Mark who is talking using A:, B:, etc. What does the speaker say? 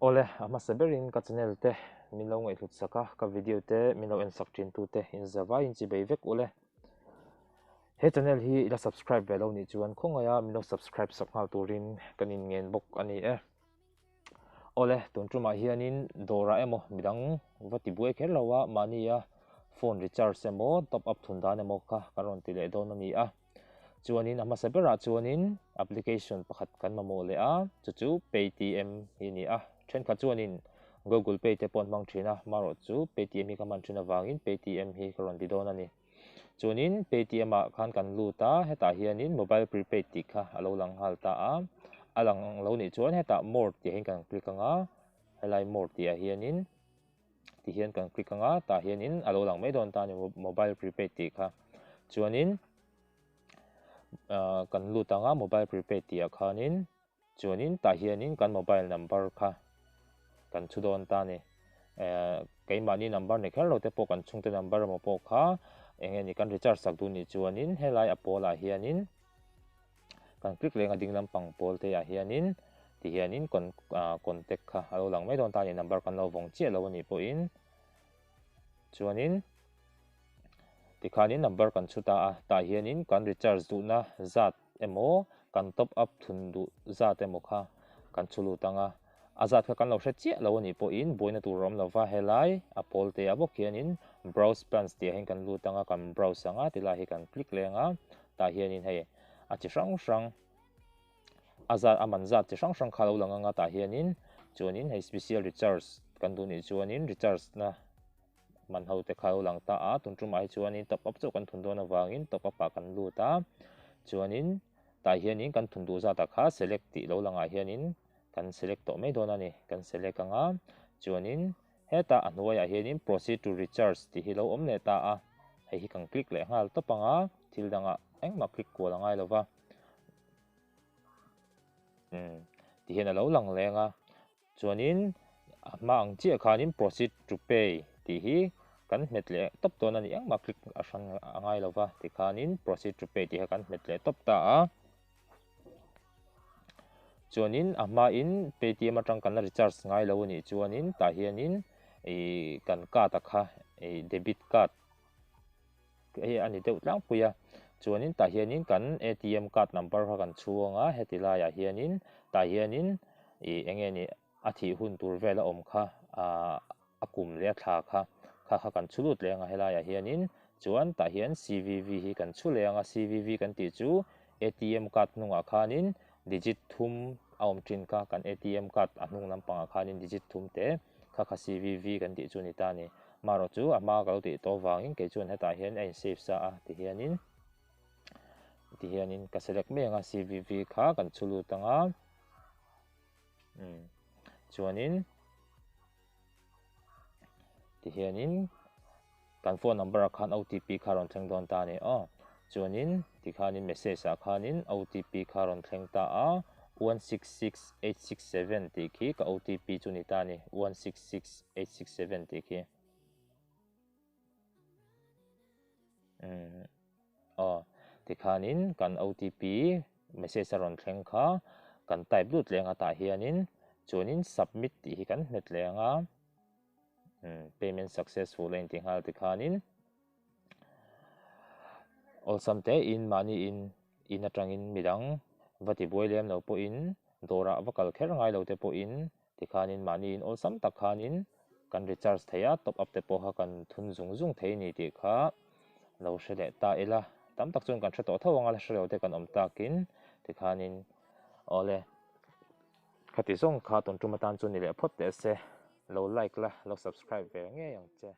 A: Awle, a hmasa berin ka channel te min lo ngaihhlut sak a, ka video te min lo en sak thin tute in zavaiin chi bei vek ule. He channel hi i la subscribe ve lo nih chuan khawngaia min lo subscribe sak nghal turin kan in ngen bawk a ni e. Awle, tun tumah hianin dawrah emaw midang va ti buai kher lo a, mahnia phone recharge emaw top up thun dan emaw kha kan rawn ti leh dawn a ni a. Chuanin a hmasa berah chuanin application pakhat kan mamawh leh a, chu chu Paytm hi a ni a. Thenkhat chuanin Google Pay te pawh an hmang thin a, marawh chu Paytm hi ka hman thin avangin Paytm hi ka rawn ti dawn a ni. Chuanin Paytm ah khan kan lut a, hetah hianin mobile prepaid tih kha a lo lang nghal ta a. A lang lo nih chuan hetah more tih ah hian kan click ang a, helai more tih ah hianin ti hian kan click ang a, tah hianin a lo lang mai dawn ta a ni mobile prepaid tih kha. Chuanin ah kan lut ang a mobile prepaid tih ah khanin chuanin tah hianin kan mobile number kha kan chhu dawn ta a ni. Eh keimahni number ni kher lo te pawh kan chhungte number emaw pawh kha eng nge ni kan recharge sak duh nih chuanin helai a pawl ah hianin kan click leng a ding lampang pawl te ah hianin ti hianin con ah contact kha a lo lang mai dawn ta a ni number kan lo vawng chiah lo a nih pawhin chuanin tikhanin number kan chhu ta a tah hianin kan recharge duhna zat emaw kan top up thun duh zat emaw kha kan chhu lut ang a a zat kha kan lo hre chiah lo a nih pawhin buaina tur a awm lo va helai a pawl te ah bawk hianin browse plans tih ah hian kan lut ang a kan browse ang a tilai hi kan click leng a tah hianin hei a chi hrang hrang a zat a man zat chi hrang hrang kha a lo lang ang a tah hianin chuanin hei special recharge kan duh nih chuanin recharge na man ho te kha a lo lang ta a tun tumah hi chuanin top up chauh kan thun dawn avangin top up ah kan lut a chuanin tah hianin kan thun duh zat ah kha select tih lo langah hianin kan select tawh mai dawn a ni kan select ang a chuanin hetah a hnuaiah hianin proceed to recharge tih hi lo awm leh ta a hei hi kan click leh nghal tawp ang a thil dangah engmah click kual a ngai lo va umm ti hian a lo lang leng a chuanin a hma ang chiah khanin proceed to pay tih hi kan hmet leh tawp dawn a ni engmah click a hrang a ngai lo va tikhanin proceed to pay tih kha kan hmet leh tawp ta a. Chuanin a hmain Paytm atang kan la recharge ngai lo a nih chuanin tah hianin ih kan card a kha ih debit card hei a ni deuh tlangpui a chuanin tah hianin kan atm card number kha kan chhuang a heti laiah hianin tah hianin ih eng nge ni a thih hun tur vel a awm kha ah a kum leh a thla kha kha kha kan chhu lut leh ang a helaiah hianin chuan tah hian C_V_V hi kan chhu leh ang a C_V_V kan tih chu A_T_M card hnungah khanin digit thum a awm thin kha kan A_T_M card a hnung lampangah khanin digit thum te kha kha C_V_V kan tih chu a ni ta a ni marawh chu a hma ka lo tih tawh avangin kei chuan hetah hian a in save sa a ti hianin ti hianin ka select mai ang a C_V_V kha kan chhu lut ang a. Chuanin tihianin kan phone number ah khan OTP kha rawn thleng dawn ta a ni aw. Chuanin tikhanin message ah khanin OTP kha rawn thleng ta a, 166867 tih khi ka OTP chu ni ta a ni, 166867 tih khi. Umm aw tikhanin kan OTP message a rawn thleng kha kan type lut leh ang a tah hianin chuanin submit tih hi kan hmet leh ang a umm payment successful a intih nghal tikhanin awlsam te in mahni in in atangin midang va tibuai lem lo pawhin dawrah va kal kher ngai lo te pawhin Tikhanin mahniin awlsam tak khanin kan recharge thei a, top up te pawh kha kan thun zung zung thei a ni tih kha lo hre leh ta ila. Tam tak chuan kan hre tawh tho ang a, la hre lo te kan awm takin tikhanin awle khati zawng kha tun tum atan chu ni leh phawt teh se. Lo like la, lo subscribe ve ngei ang che.